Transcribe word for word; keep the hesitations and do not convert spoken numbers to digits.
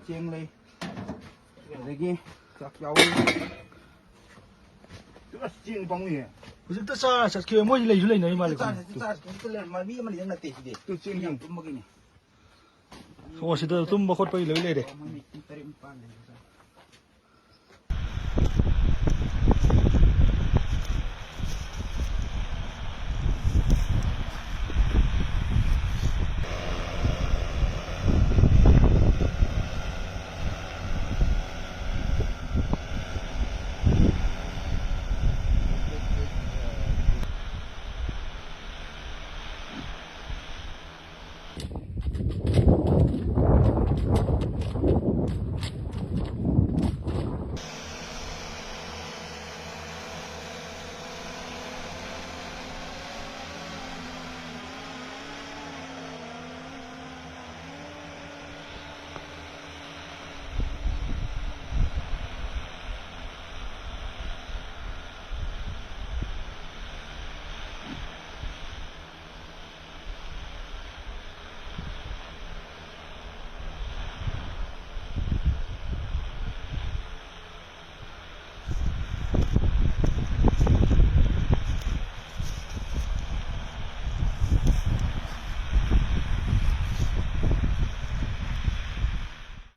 ꯆꯦꯡ ꯂꯩ, ꯑꯗꯒꯤ ꯆꯥꯛ ꯌꯥꯎꯔꯤ꯫ ꯑꯁ, ꯆꯦꯡ ꯄꯥꯝꯃꯨꯏꯍꯦ꯫ ꯍꯧꯖꯤꯛꯇ ꯆꯥꯔ ꯆꯠꯈꯤꯕ ꯃꯣꯏꯗꯤ ꯂꯩꯁꯨ ꯂꯩꯅꯔꯤ ꯃꯥꯜꯂꯦꯀꯣ꯫ ꯆꯥꯔ ꯆꯠ-, ꯆꯥꯔ ꯆꯠ-, ꯆꯠ-, ꯂꯩꯔꯝꯃ-, ꯃꯤ ꯑꯃꯅꯤꯗꯪ ꯅꯠꯇꯦ ꯁꯤꯗꯤ꯫ ꯇꯨ ꯆꯦꯡ ꯌꯥꯝ ꯌꯦꯡꯉꯨ꯫ ꯇꯨꯝꯕꯒꯤꯅꯤ꯫ ꯑꯣ, ꯁꯤꯗ ꯇꯨꯝꯕ ꯈꯣꯠꯄꯒꯤ ꯂꯣꯏ ꯂꯩꯔꯦ꯫ ꯃꯣꯏ ꯃꯤ ꯄꯨꯡ ꯇꯔꯦꯠ ꯅꯤꯄꯥꯟ ꯂꯩꯕ ꯖꯥꯠꯅꯤ꯫